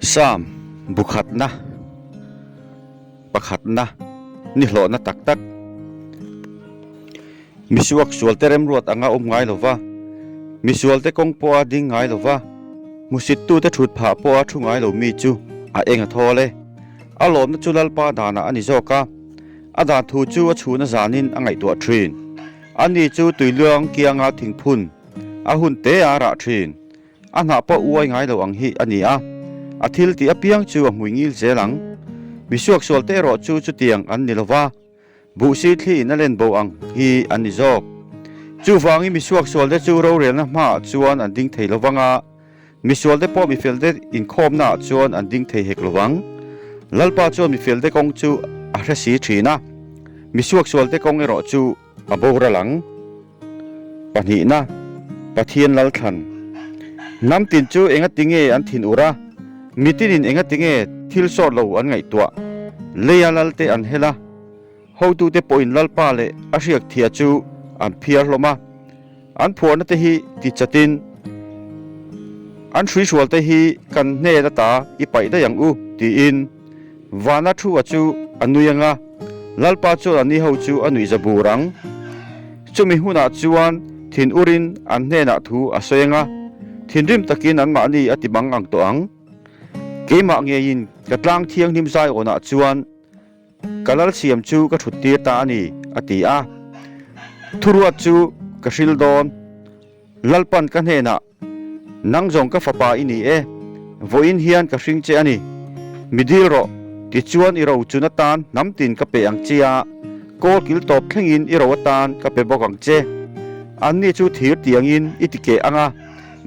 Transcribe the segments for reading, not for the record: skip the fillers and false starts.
Sam bukhatna pakhatna ni hlawhna tak tak. Misuak sualte remruat anga awm ngai lova, misualte kawng pawha ding ngai lova, hmusittute thut phah pawha thu ngai lo mi chu a eng a thawl e. A lawmna chu Lalpa danah a ni zawk a, a dan thu chu a chhuna zanin a ngaihtuah thin. Ani chu tuiluang kianga thingphun a hun te a rah thin. A hnah pawh uai ngai lo ang hi a ni a, a thil tih apiang chu a hmui ngil zel ang. Misuak sualte erawh chu chutiang an ni lova, Buhsi thli in a len bo ang hi an ni zawk. Chuvangin misuak sualte chu rorelna hmaah chuan an ding thei lovang a, misualte pawh mifelte inkhawmnaah chuan an ding thei hek lovang. Lalpa chuan mifelte kawng chu a hre si thin a, misuak sualte kawng erawh chu a boral ang. Pahnihna, Pathian Lalthlan. Hnam tin chu engatinge an thin ur a, mitinin engatinge thil sawt lo an ngaihtuah? Leia lalte an hel a, hotute pawhin Lalpa leh a hriak thia chu an phiar hlawm a, an phuarna te hi ti chatin, An hruihrualte hi kan hnen ata i paih daih ang u, tiin. Vana thu a chu a nui ang a, Lalpa chuan a ni ho chu a nuih za bur ang. Chumi hunah chuan thin urin an hnenah thu a sawi ang a, thinrim takin anmahni a ti bang ang tawh ang. Keimah ngeiin ka tlang thianghlim zaiawnah chuan ka lal siam chu ka thut tir ta a ni, a ti a. Thuruat chu ka hril dawn. Lalpan ka hnenah Nang zawng ka fapa i ni e, vawiin hian ka hring che a ni. Mi dil rawh, tichuan i ro chun atan hnam tin ka pe ang che a, kawl kil tawp thlengin i ro atan ka pe bawk ang che. Anni chu thir tiangin i ti keh ang a,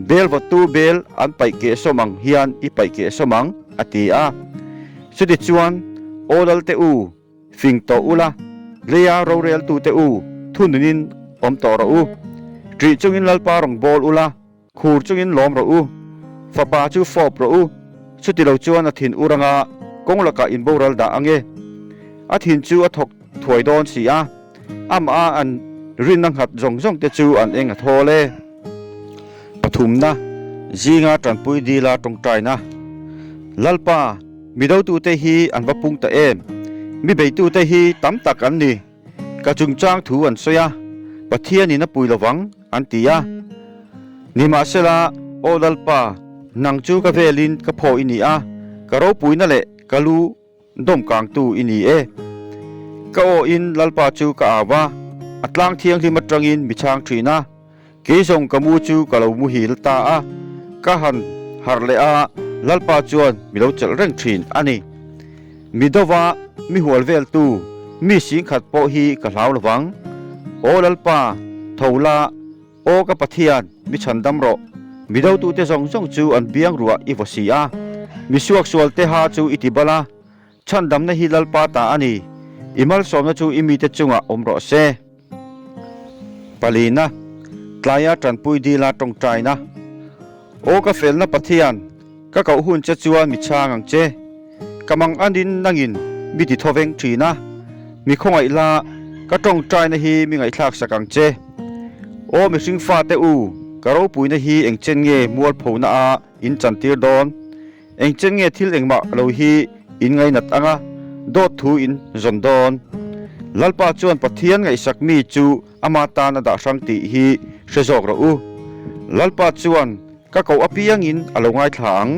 bel vawtu bel an paih keh sawm ang hian i paih keh sawm ang, a ti a. Chutichuan, Aw Lalte u, Fing tawh ula, leia roreltute u, thununin awm tawh rawh u. Ṭih chungin Lalpa rawn bawl ula, khur chungin lawm rawh u. Fapa chu fawp rawh u, chuti lo chuan a thin ur anga kawng lakah in boral dah ang e. A thin chu a thawk thuai dawn si a, amah a an rinna nghat zawng zawng te chu an eng a thawl e. Pathumna, zinga tanpui dila tawngtaina. Lalpa, mi dotute hi an va pung ta em? Mi beitute hi tam tak an ni. Ka chungchang thu an sawi a, Pathianin a pui lovang, an ti a. Nimahsela, Aw Lalpa, nang chu ka velin ka phaw i ni a, ka ropuina leh ka lu Dawmkangtu i ni e. Ka aw in Lalpa chu ka au a, a tlang thianghlim atangin mi chhang thin a. Kei zawng ka mu chu ka lo muhil ta a, ka han harh leh a, Lalpa chuan mi lo chelh reng thin a ni. Mi dova mi hual veltu mi singkhat pawh hi ka hlau lovang. Aw Lalpa, tho la, Aw ka Pathian, mi chhandam rawh. Mi dotute zawng zawng chu an biang ruah i vaw si a, mi suaksualte ha chu i ti bal a. Chhandamna hi Lalpa ta a ni, i malsawmna chu i mite chungah awm rawh se. Palina, Tlaia tanpui dila tawngtaina. Aw ka felna Pathian, ka koh hun che chuan mi chhang ang che. Ka mang anin nangin mi ti thaw veng thin a, mi khawngaih la, ka tawngtaina hi mi ngaihthlak sak ang che. Aw mihring fate u, ka ropuina hi engchen nge mualphona a in chantir dawn? Engchen nge thil engmah lo hi in ngainat anga dawt thu in zawn dawn? Lalpa chuan Pathian ngaihsak mi chu ama tan a dah hrang tih hi hre zawk rawh u. Lalpa chuan ka koh apiangin a lo ngaithla ang.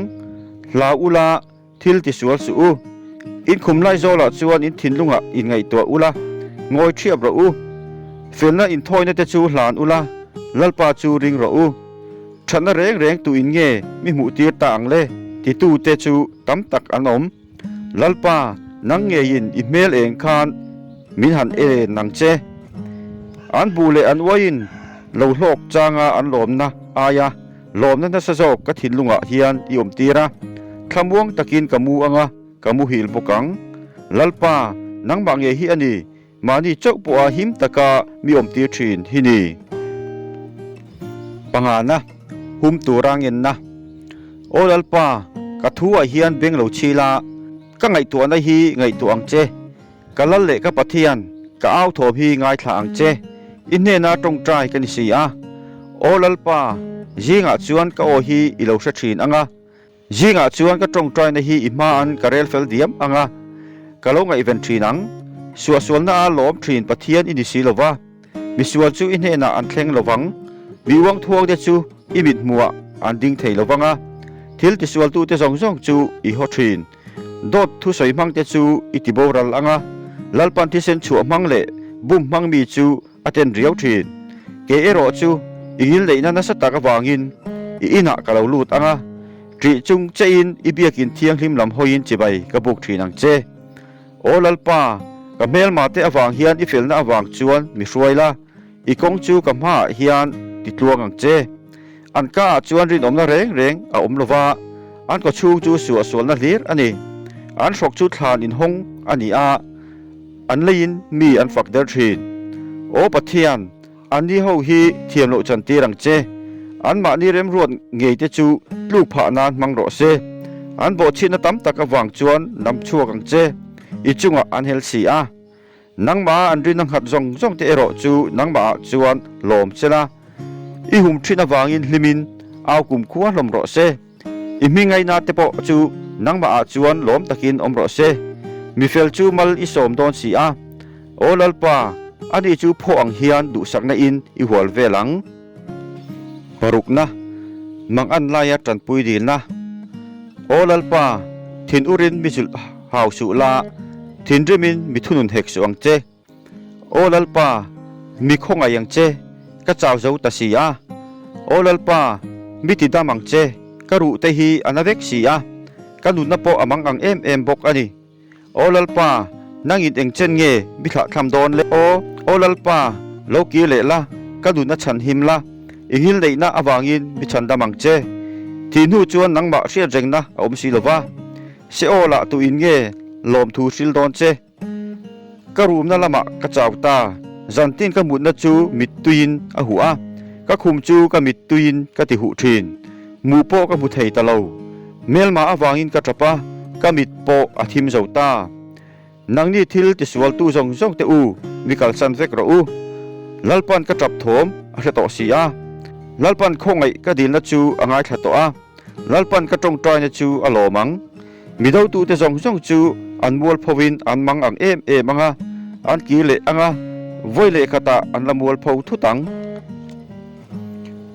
Hlau ula thil tisual suh u. In khum lai zawlah chuan in thinlungah in ngaihtuah ula, ngawi thiap rawh u. Felna inthawina te chu hlan ula, Lalpa chu ring rawh u. Thatna reng reng tu in nge mi hmuh tir ta ang le? Titu te chu tam tak an awm. Lalpa, nang ngeiin i hmel eng khan min han en ang che. An buh leh an uaiin lo hlawk changa an lawmna aia lawmna nasa zawk ka thinlungah hian i awm tir a. Thlamuang takin ka mu anga ka muhil bawk ang. Lalpa, nangmah ngei hi a ni. Mahni chauh pawha him taka mi awm tir thin hi ni. Pangana, hum tura ngenna. Aw Lalpa, ka thu ah hian beng lo chhil a, ka ngaihtuahna hi ngaihtuah ang che. Ka lal leh ka Pathian, ka au thawm hi ngaithla ang che. I hnena tawngtai ka ni si a. Aw Lalpa, zingah chuan ka aw hi i lo hre thin ang a. Zingah chuan ka tawngtaina hi i hma'n ka rel fel diam ang a, ka lo ngaihven thin ang. Suahsualna a lawm thin Pathian i ni si lo va, misual chu i hnenah an thleng lo vang. Mi uangthuangte chu i mithmuhah an ding thei lo vang a, thil tisualtute zawng zawng chu i haw thin. Dawt thusawi hmangte chu i ti boral ang a, Lalpan thisen chhuah hmang leh bum hmang mi chu a ten riau thin. Kei erawh chu i ngilneihna nasa tak avangin i inah ka lo lut ang a, ṭih chung chein i biakin thianghlim lam hawiin chibai ka buk thin ang che. Aw Lalpa, ka hmelmate avang hian i felna avang chuan mi hruai la, i kawng chu ka hmaah hian ti tluang ang che. An kaah chuan rinawmna reng reng a awm lo va, an kawchhung chu suahsualna hlir a ni. An hrawk chu thlan inhawng a ni a, an leiin mi an fak der thin. Aw Pathian, anni ho hi thiam loh chantir ang che. Anmahni remruat ngeite chu tluk phah nan hmang rawh se. An bawhchhiatna tam tak avang chuan lam chhuak ang che, i chungah an hel si a. Nangmah an rin a nghat zawng zawng te erawh chu nangmahah chuan lawm che la, i hum thin avangin hlimin au kum khua hlawm rawh se. I hmingaina te pawh chu nangmahah chuan lawm takin awm rawh se. Mi fel chu mal i sawm dawn si a, Aw Lalpa, ani chu phaw ang hian duhsakna in i hual vel ang. Parukna, Mangan laia tanpui dilna. Aw Lalpa, thin urin mi zulh hau suh la, thinrimin mi thunun hek suh ang che. Aw Lalpa, mi khawngaih ang che, ka chau zo ta si a. Aw Lalpa, mi ti dam ang che, ka ruh te hi a na vek si a, ka nunna pawh a mang ang em em bawk a ni. Aw Lalpa, nangin eng chen nge mi thlahthlam dawn le? Aw, aw Lalpa, lo kir leh la, ka nunna chhan him la, i ngil neihna avangin mi chhan dam ang che. Thih hnu chuan nangmah hriat rengna a awm si lo va, Seol-ah tuin nge lawmthu hril dawn che? Ka rumna lamah ka chau ta, zantin ka mutna chu mittuiin a huh a, ka khum chu ka mittuiin ka ti huh thin. Hmuh pawh ka hmu thei ta lo. Hmelma avangin ka tap a, ka mit pawh a thim zo ta. Nangni thil tisualtu zawng zawng te u, mi kalsan vek rawh u. Lalpan ka tap thawm a hre tawh si a. Lalpan khawngaih ka dilna chu a ngaithla tawh a. Lalpan ka tawngtaina chu a lawm ang. Mi dotute zawng zawng chu an mualpho in an mang ang em em ang a, an kir leh ang a, vawi leh khatah an la mualpho thut ang.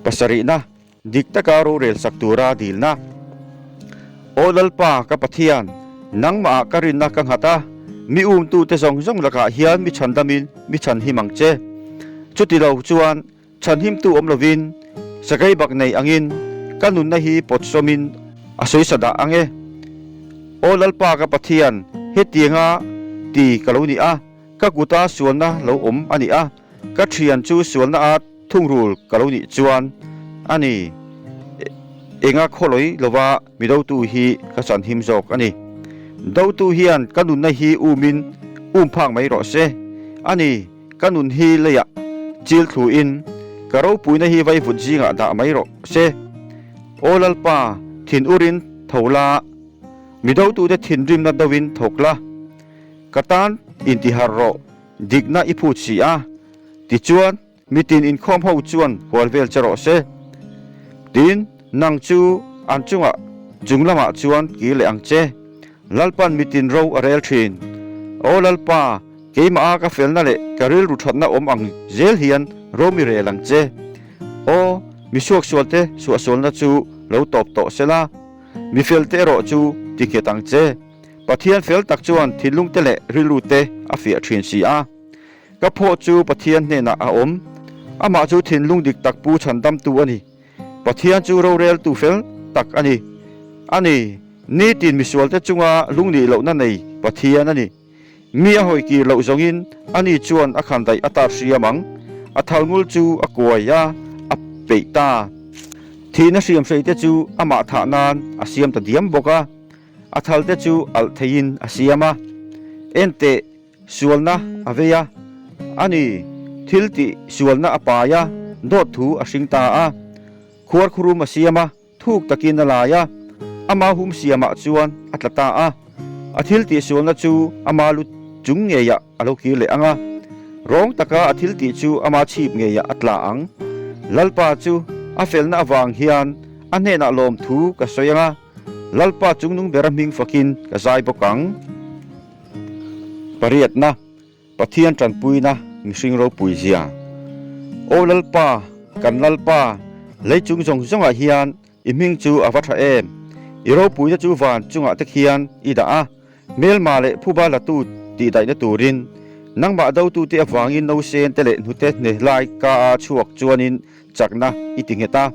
Pasarihna. Dik taka rorel sak tura dilna. Aw Lalpa ka Pathian, nangmahah ka rinna ka nghat a, mi umtute zawng zawng lakah hian mi chhandamin mi chhanhim ang che. Chuti lo chuan chhanhimtu awm lovin sakei bak nei angin ka nunna hi pawt sawmin a sawisa dah ang e. Aw Lalpa ka Pathian, hetianga ti ka lo ni a, ka kuta sualna lo awm a ni a, ka thian chu sualna a Thungrul ka lo nih chuan a ni, enga khawlawi lova mi dotu hi ka chanhim zawk a ni. Dotu hian ka nunna hi umin um phak mai rawh se. A ni, ka nun hi leiah chil thluin ka ropuina hi vaivut zingah dah mai rawh se. Aw Lalpa, thin urin tho la, mi dotute thinrimna dovin thawk la, ka tan intiharh rawh, dikna i phut si a. Tichuan, mitin inkhawm ho chuan hual vel che rawh se. Tin, nang chu an chungah chung lamah chuan kir leh ang che. Lalpan mitin ro a rel thin. Aw Lalpa, keimah a ka felna leh ka rilru thatna awm ang zel hian ro mi rel ang che. Aw, mi suaksualte suahsualna chu lo tawp tawh sela, mi felte erawh chu ti nghet ang che. Pathian fel tak chuan thinlungte leh rilrute a fiah thin si a. Ka phaw chu Pathian hnenah a awm. Amah chu thinlung dik tak pu chhandamtu a ni. Pathian chu roreltu fel tak a ni. A ni, nitin misualte chunga lungnih lohna nei Pathian a ni. Mi a hawi kir loh zawngin ani chuan a khandaih a tar hriam ang. A thalngul chu a kuai a, a peih ta. Thihna hriamhreite chu amah thah nan a siam ta diam bawk a. A thalte chu alh theiin a siam a. Enteh! Sualna a vei a, a ni, thil tih sualna a pai a, dawt thu a hring ta a. Khuarkhurum a siam a, thuk takin a lai a, ama hum siamah chuan a tla ta a. A thil tih sualna chu ama lu chung ngeiah a lo kir leh ang a, rawng taka a thil tih chu ama chhip ngeiah a tla ang. Lalpa chu a felna avang hian a hnenah lawmthu ka sawi ang a. Lalpa chungnung bera hming fakin ka zai bawk ang. Pariatna, Pathian tanpuina mihring ropui zia. Aw Lalpa, kan Lalpa, lei chung zawng zawngah hian i hming chu a va tha em! I ropuina chu van chungah te khian i dah a, hmelma leh phuba latu tihdaihna turin nangmah dotute avangin nausen te leh hnute hne lai ka a chhuak chuanin chakna i ti nghet a.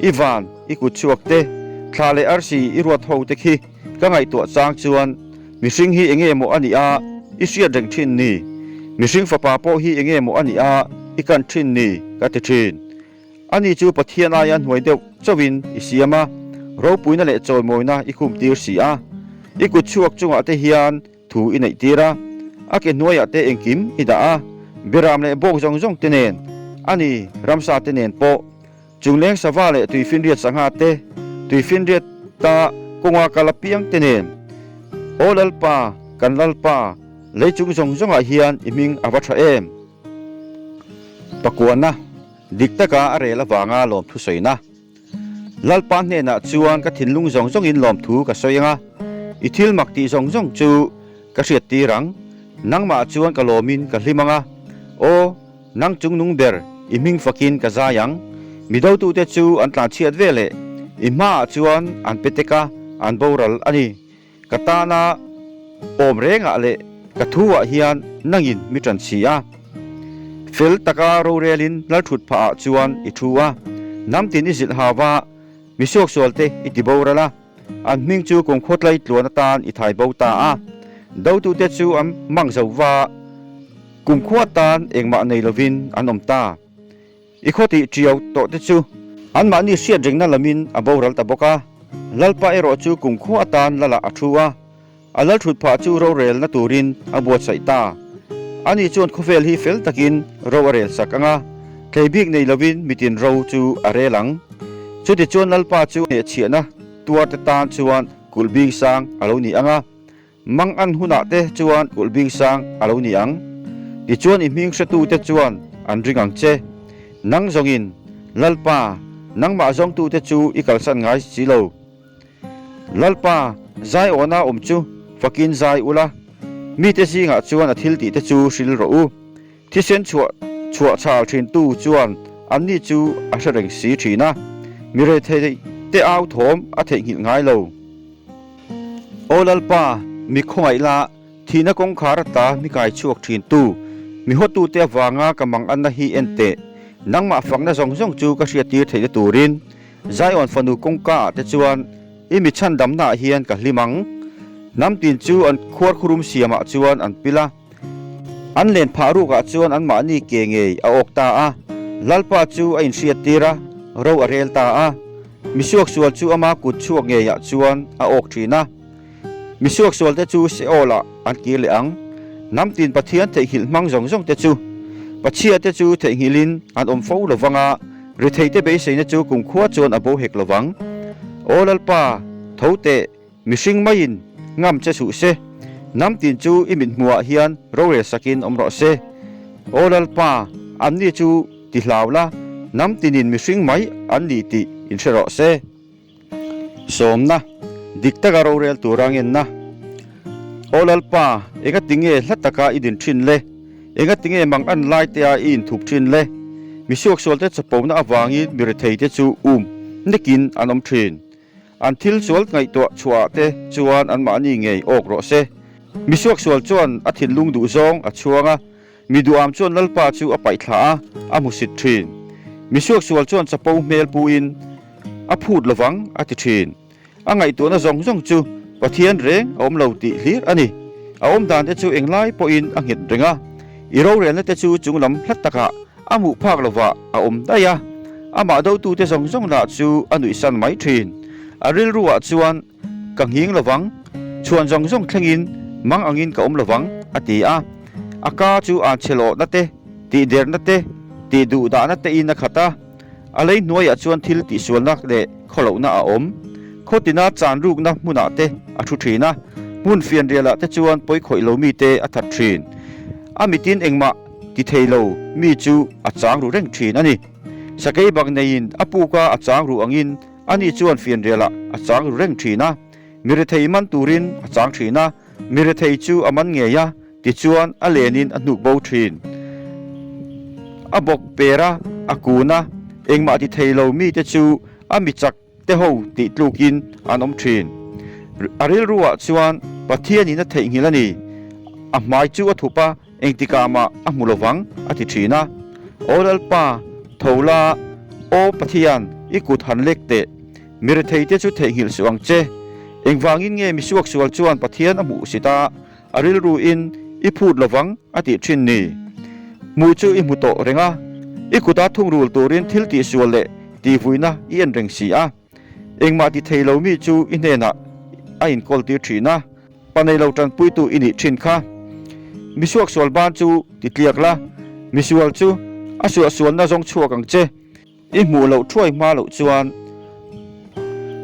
I van, i kut chhuak te, thla leh arsi i ruat ho te khi ka ngaihtuah chang chuan mihring hi enge maw a nih a i hriat reng thin ni? Mihring fapa pawh hi enge maw a nih a i kan thin ni? ka ti thin. Ani chu Pathian aia hnuai deuh chauhin i siam a, ropuina leh chawimawina i khumtir si a. I kut chhuak chungah te hian thu i neihtir a, a ke hnuaiah te engkim i dah a, beram leh bawk zawng zawng te nen, a ni, ramsa te nen pawh, chungleng sava leh tuifinriat sangha te, tuifinriat ta kawnga kal apiang te nen. Aw Lalpa, kan Lalpa, lei chung zawng zawngah hian i hming a va tha em! Pakuana, dik taka a rel avanga lawmthu sawina. Lalpa hnenah chuan ka thinlung zawng zawngin lawmthu ka sawi ang a, i thil mak tih zawng zawng chu ka hriat tir ang. Nangmah chuan ka lawmin ka hlim ang a, aw, nang chungnung ber, i hming fakin ka zai ang. Mi dotute chu an tlanchhiat ve leh, i hmaah chuan an pe tek a, an boral a ni. Ka tana awm rengah leh ka thuah hian nangin mi ṭan si a. Fel taka rorelin lalṭhut phahah chuan i ṭhu a, namtin i zilh hau va, mi suaksualte i ti boral a, an hming chu kumkhawtlai tluan atan i thai bo ta a. Dotute chu an mang zo va, kumkhua tan engmah nei lovin an awm ta. I khaw tih ṭiau tawh te chu anmahni hriat rengna lamin a boral ta bawk a, Lalpa erawh chu kumkhua atan Lala a thu a, a lalṭhut phah chu rorelna turin a buatsaih ta. Ani chuan khawvel hi fel takin ro a rel sak ang a, tlei bik nei lovin mitin ro chu a rel ang. Chutichuan Lalpa chu hnehchhiahna tuarte tan chuan kulh bing sang a lo ni ang a, Mang an hunah te chuan kulh bing sang a lo ni ang. Tichuan i hming hretute chuan an ring ang che. Nang zawngin, Lalpa, nangmah zawngtute chu i kalsan ngai si lo. Lalpa, zai awna awm chu fakin zai ula, mite zingah chuan a thiltihte chu hril rawh u. Thisen chhuah chhuah chhal thintu chuan anni chu a hre reng si thin a, mi rethei te au thawm a theihnghilh ngai lo. Aw Lalpa, mi khawngaih la, thihna kawngkhar ata mi kai chhuak thintu, mi hawtute avanga ka mang anna hi en teh, nangmah fakna zawng zawng chu ka hriattir theihna turin Zion fanu kawngka ah te chuan i mi chhandamna ah hian ka hlim ang. Hnam tin chu an khuarkhurum siamah chuan an pil a. An len phah rukah chuan anmahni ke ngei a awk ta a, Lalpa chu a inhriattir a, ro a rel ta a. Misuaksual chu ama kut chhuak ngeiah chuan a awk thin a. Misuaksualte chu Seol-ah an kir leh ang. Hnamtin Pathian theihnghilh hmang zawng zawngte chu Pachhiate chu theihnghilhin an awm fo lo vang a, ritheite beiseina chu kumkhua chuan a bo hek lo vang. Aw Lalpa, tho teh! Mihring maiin ngam che suh se, hnam tin chu i mithmuhah hian rorel sakin awm rawh se. Aw Lalpa, anni chu ti hlau la, hnam tinin mihring mai an ni tih inhre rawh se. Sawmna, dik taka rorel tura ngenna. Aw Lalpa, engatinge hla taka i din thin le? Engatinge mang an lai tea i inthup thin le? Misuaksualte chapona avangin mi retheite chu um nekin an awm thin. An thil sual ngaihtuah chhuahah te chuan anmahni ngei awk rawh se. Mi suaksual chuan a thinlung duh zawng a chhuang a, mi duham chuan Lalpa chu a paih thla a, a hmusit thin. Mi suaksual chuan chapo hmel puin a phut lovang a ti thin. A ngaihtuahna zawng zawng chu Pathian reng a awm lo tih hlir a ni. A awmdan te chu englai pawhin a nghet reng a, i rorelna te chu chunglam hla takah A hmuh phak lovah a awm daih a, amah dotute zawng zawng lah chu a nuihsan mai thin. A rilruah chuan, Ka nghing lovang, chhuan zawng zawng thlengin mang angin ka awm lovang, a ti a. A ka chu an chhe lawhna te, tihderna te, tihduhdahna tein a khat a. A lei hnuaiah chuan thil tihsualna leh khawlohna a awm. Khawtina chan rukna hmunah te a thu thin a, hmun fianrialah te chuan pawi khawih lo mite a that thin. A mitin engmah ti thei lo mi chu a chang ru reng thin a ni. Sakei bak neiin a puka a chang ru angin ani chuan fianrialah a chang ru reng thin a. Mi rethei man turin a chang thin a, mi rethei chu a man ngei a, tichuan a lenin a hnuk bo thin. A bawk per a, a kun a, engmah ti thei lo mite chu a mi chak te ho tih tlukin an awm thin. A rilruah chuan Pathianin a theihnghilh a ni. A hmai chu a thup a, engtikah mah a hmu lovang a ti thin a. Aw Lalpa, tho la, Aw Pathian, i kut han lek teh. Mi retheite chu theihnghilh suh ang che. Engvangin nge mi suaksual chuan Pathian a hmuh sit a, a rilruin i phut lovang a tih thin ni. Hmuh chu i hmu tawh reng a, i kuta thungrul turin thil tihsual leh tihvuina i en reng si a. Engmah ti thei lo mi chu i hnenah a inkawl tir thin a, pa nei lo tanpuitu i nih thin kha. Mi suaksual ban chu ti tliak la, misual chu a suahsualna zawng chhuak ang che. I hmuh loh thuai hma loh chuan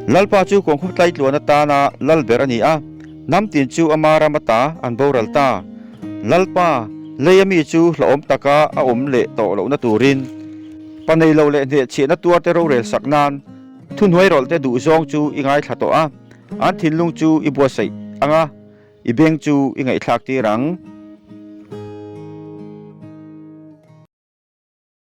Lalpa chu kawngkhawp tlaitluan atana lal ber a ni a, hnam tin chu ama ram ata an boral ta. Lalpa, lei ami chu hlauhawm taka a awm leh tawh lohna turin, pa nei lo leh hnehchhiahna tuarte rorel sak nan thuhnuai rawlhte duhzawng chu i ngaithla tawh a, an thinlung chu i buatsaih ang a, i beng chu i ngaihthlak tir ang.